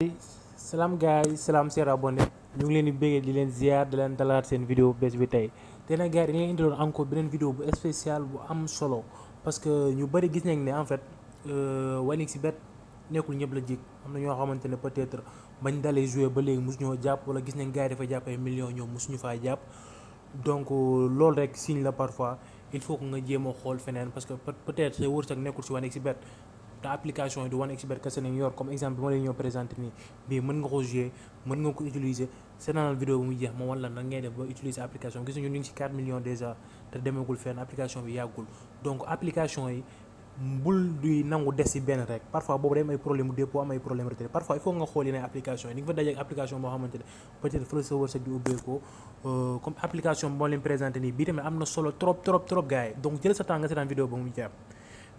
salaam gars yi salaam seer abonné ñu ngi leen di béggee di leen ziar di leen dalaat seen vidéo bés bi tey te nag gars yi dañu leen indiloon encore beneen vidéo bu spécial bu am solo parce que ñu bëri gis nañ ne en fait 1xBet nekkul ñëpp la jik am na ñoo xamante ne peut-être bañ dalee jouer ba léegi mosu ñoo jàpp wala gis nañ gars yi dafa jàpp ay millions ñoom mosuñu faa jàpp donc loolu rek signe la parfois il faut que nga jéem a xool feneen parce que peut-être sa wërsëg nekkul si 1xBet te application yi du 1xBet kese nañ yor comme exemple bi ma leen ñoo présenté nii bii mën nga ko jouer mën nga ko utiliser seetaan vidéo bu muy jeex ma wan la nan ngay def ba utiliser application gis nañu ñu ngi ci 4 millions déjà te demagul fenn application bi yàggul donc application yi bul duy nangu des ci benn rek parfois boobu day am ay problème dépôt am ay problème retrait parfois il faut nga xool yeneen application yi di nga fa daje ak application boo xamante ne peut-être fële sa wërsëg di ubbeekoo comme application bi moo leen présenté nii bii tamit am na solo trop gars yi donc jël sa temps nga seetaan vidéo ba mu jeex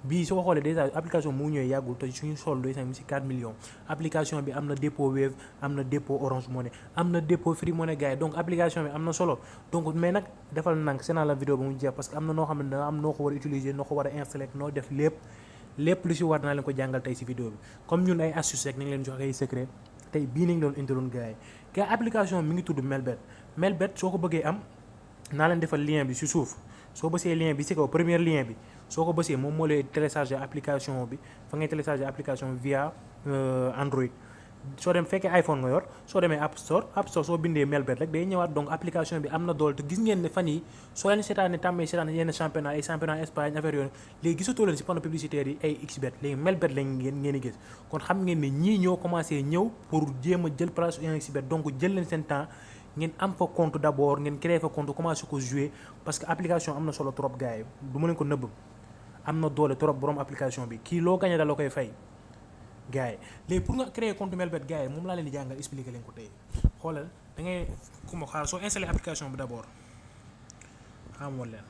bii soo ko xoolee déjà application mu ñëwee yàggul te suñu sol doy mu ci 4 millions application bi am na dépôt Wave am na dépôt Orange Money am na dépôt Free Money gars yi donc application bi am na solo donc mais nag defal nank seenaa la vidéo ba mu jeex parce que am na noo xam ne danga am noo ko war a utiliser noo ko war a installer noo def lépp lu ci war naa leen ko jàngal tey ci vidéo bi comme ñun ay astuces rek nañ leen jox ay secret tey bii nañ doon indiloon gars yi gars application mi ngi tudd Melbet soo ko bëggee am naa leen defal lien bi ci suuf soo bësee lien bi ci kaw premier lien bi soo ko bësee moom moo lay télécharger application bi fa ngay télécharger application bi via Android soo dem fekkee iPhone nga yor soo demee App Store soo bindee Melbet rek day ñëwaat donc application bi am na doole te gis ngeen ne fan yi soo leen seetaanee tàmmee seetaan yenn championnat ay championnat Espagne affaire yooyu léegi gisatoo leen ci panneau publicitaire yi ay xBet léegi Melbet lañ ngeen di gis kon xam ngeen ne ñii ñoo commencé ñëw pour jéem a jël place 1xBet donc jël leen seen temps ngeen am fa compte d'abord ngeen créer fa compte commencé ko jouer parce que application am na solo trop gars yi du ma leen ko nëbb am na doole trop borom application bi kii loo gagné da la koy fay gars yi léegi pour nga créer compte Melbet gars yi moom laa leen di jàngal expliquer leen ko tey xoolal da ngay kuma xaar soo installé application bi d'abord xamoo leen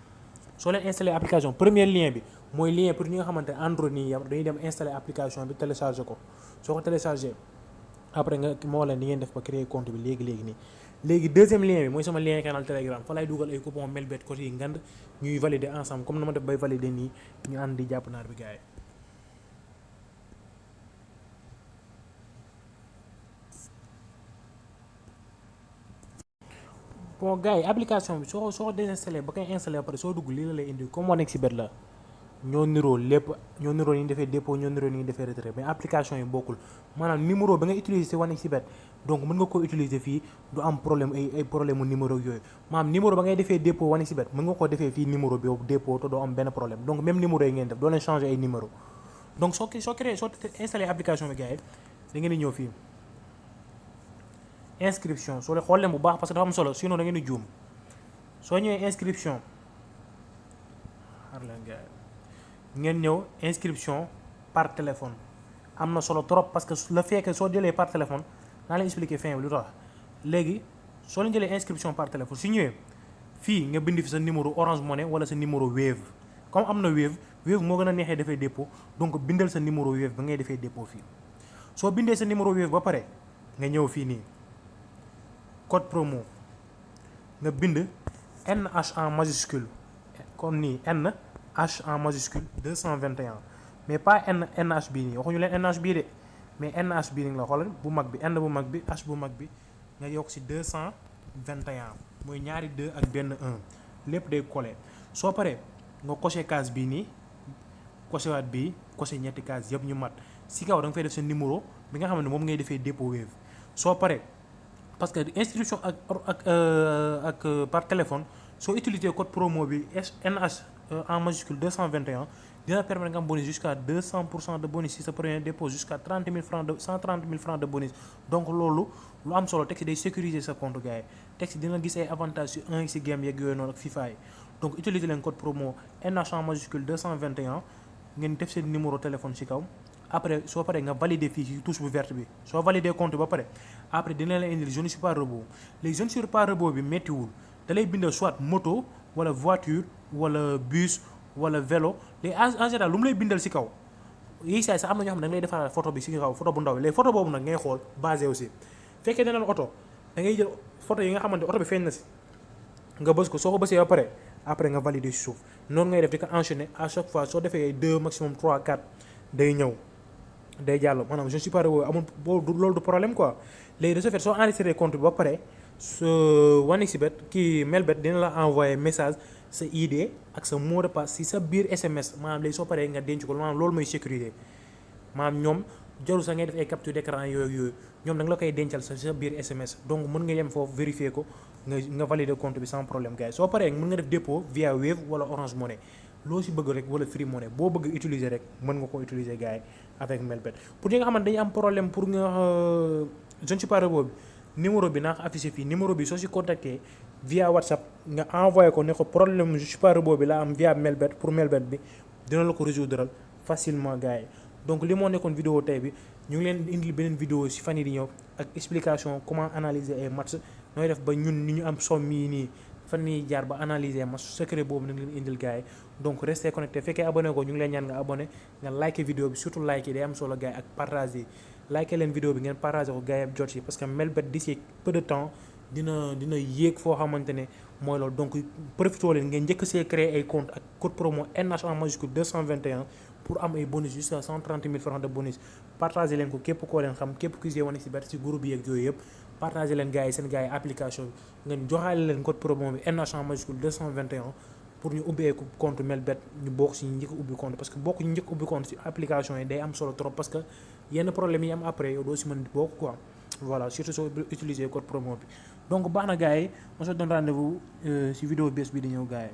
soo leen installé application premier lien bi mooy lien pour ñi nga xamante Android nii yam dañuy dem installé application bi téléchargé ko soo ko téléchargé après nga moo leen ni ngeen def ba créer compte bi léegi nii léegi deuxième lien bi mooy sama lien canal Telegram fa lay dugal ay coupon Melbet côté yi ngand ñuy valider ensemble comme na ma def bay valider nii ñu ànd di jàpp naar bi gars yi bon gars yi application bi soo désinstallé ba koy installé ba pare soo dugg lii la lay indi comme 1xBet la ñoo niroo lépp ñoo niroo ni ñu defee dépôt ñoo niroo ni ñu defee retrait mais application yi bokkul maanaam numéro ba nga utiliser ci 1xBet donc mën nga ko utiliser fii du am problème ay problème mu numéro yooyu maanaam numéro ba ngay defee dépôt 1xBet mën nga ko defee fii numéro bi dépôt te doo am benn problème donc même numéro yi ngeen def doo leen changer ay numéro donc soo installé application bi gars yi da ngeen di ñëw fii inscription soo leen xool leen bu baax parce que dafa am solo sinon da ngeen di juum soo ñëwee inscription xar leen gars yi ngeen ñëw inscription par téléphone am na solo trop parce que le fait que soo jëlee par téléphone naa leen expliquer fin bi lu tax léegi soo leen jëlee inscription par téléphone su ñëwee fii nga bind fi sa numéro Orange Money wala sa numéro Wave comme am na Wave moo gën a neexee defee dépôt donc bindal sa numéro Wave ba ngay defee dépôt fii soo bindee sa numéro Wave ba pare nga ñëw fii nii code promo nga bind NH en majuscule comme nii NH en majuscule 221 mais pas NH bii nii waxuñu leen NH bii de mais NH bii nii la xoolal bu mag bi N bu mag bi H bu mag bi nga yokk ci 221 mooy ñaari 2 ak benn 1 lépp day collé soo paree nga coché case bii nii coché waat bii coché ñetti case yëpp ñu mat ci kaw da nga fay def sa numéro bi nga xam ne moom ngay defee dépôt Wave soo paree parce que inscription ak par téléphone soo utiliser code promo bi NH en majuscule 221 dina permettre nga am bonus jusqu'à 200% de bonus si sa premier dépôt jusqu'à 30 000 francs de 130 000 francs de bonus donc loolu lu am solo teg si day sécuriser sa compte gars yi teg si dina gis ay avantages si 1xBet game yeeg yooyu noonu ak FIFA yi donc utiliser leen code promo NH en majuscule 221 ngeen def seen numéro téléphone si kaw après soo paree nga valider fii ci touche bu verte bi soo valider compte ba pare après dina la indil je ne suis pas robot léegi je ne suis pas robot bi méttiwul da lay bindal soit moto wala voiture wala bus wala vélo léegi en général lu mu lay bindal ci kaw yi saay sax am na ñoo xam ne da ngay defaraat photo bi ci kaw photo bu ndaw bi léegi photo boobu nag ngay xool basé aussi fekkee dana la oto da ngay jël photo yi nga xamante oto bi feeñ na ci nga bës ko soo ko bësee ba pare après nga valider ci suuf noonu ngay def di ko enchaîner à chaque fois soo defee 2 maximum 3 4 day ñëw day jàll maanaam je ne suis pas reward amul loolu du problème quoi. léegi de ce fait soo enregistré compte bi ba pare su 1xBet kii Melbet dina la envoyer message sa ID ak sa mot de passe si sa biir SMS maanaam léegi soo paree nga denc ko maanaam loolu mooy sécurité maanaam ñoom jarul sax ngay def ay capture d'écran yooyu ñoom da nga la koy dencal sa biir SMS donc mën nga yem foofu vérifier ko nga valider compte bi sans problème gars yi soo paree mën nga def dépôt via Wave wala Orange Money loo si bëgg rek wala Free Money boo bëgg utiliser rek mën nga ko utiliser gars yi avec Melbet pour ñi nga xamante dañuy am problème pour nga je ne suis pas robot bi numéro bi naa ko affiché fii numéro bi soo si contacté via WhatsApp nga envoyé ko ne ko problème je suis pas robot bi la am via Melbet pour Melbet bi dina la ko résoudre facilement gars yi donc li moo nekkoon vidéo tey bi ñu ngi leen indil beneen vidéo si fan yi di ñëw ak explication comment analyser ay match nooy def ba ñun ni ñu am somme yi nii fan nii jaar ba analyser match secret boobu na ngi leen indil gars yi donc restez connecté fekkee abonné ko ñu ngi leen ñaan nga abonné nga like vidéo bi surtout like yi day am solo gars yi ak partager like leen vidéo bi ngeen partager ko gars yi jot si parce que Melbet d'ici peu de temps dina yéeg foo xamante ne mooy loolu donc profitoo leen ngeen njëkk see créer ay compte ak code promo NH en majuscule 221 pour am ay bonus jusqu'à 130 000 francs de bonus partagé leen ko képp koo leen xam képp ku see 1xBet si groupe yi ak yooyu yëpp partagé leen gars yi seen gars yi application bi ngeen joxaale leen code promo bi NH en majuscule 221 pour ñu ubbi ay compte Melbet ñu bokk si njëkk ubbi compte parce que bokk ñu njëkk ubbi compte si application yi day am solo trop parce que yenn problème yi am après yow doo si mën bokk quoi voilà surtout soo utiliser code promo bi donc baax na gars yi on se donne rendez-vous si vidéo bés bi di ñëw gars yi